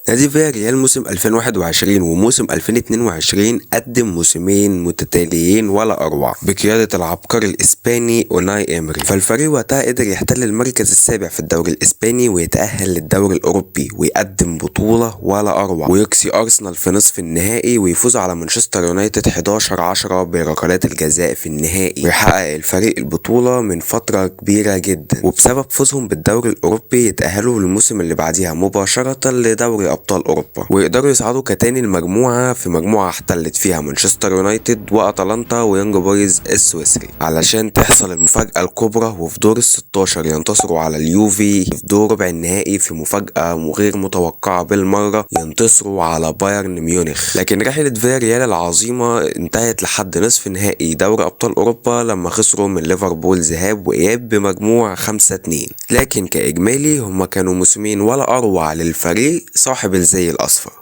نادي فياريال موسم 2021 وموسم 2022 قدم موسمين متتاليين ولا أروع بقيادة العبقري الإسباني أوناي إيمري. فالفريق وقتها قدر يحتل المركز السابع في الدوري الإسباني ويتأهل للدوري الأوروبي ويقدم بطولة ولا أروع ويقصي أرسنال في نصف النهائي ويفوز على مانشستر يونايتد 11-10 بركلات الجزاء في النهائي، ويحقق الفريق البطولة من فترة كبيرة جدا. وبسبب فوزهم بالدوري الأوروبي يتأهلوا للموسم اللي بعديها مباشرة لدوري أبطال أوروبا، ويقدروا يصعدوا كتاني المجموعة في مجموعة احتلت فيها مانشستر يونايتد وأتلانتا ويونج بويز السويسري، علشان تحصل المفاجأة الكبرى وفي دور ال16 ينتصروا على اليوفي في دور ربع النهائي في مفاجأة غير متوقعة بالمرة، ينتصروا على بايرن ميونخ. لكن رحلة فياريال العظيمة انتهت لحد نصف نهائي دوري أبطال أوروبا لما خسروا من ليفربول ذهاب وإياب بمجموع 5-2. لكن كإجمالي هما كانوا موسمين ولا أروع للفريق صاحب الزي الأصفر.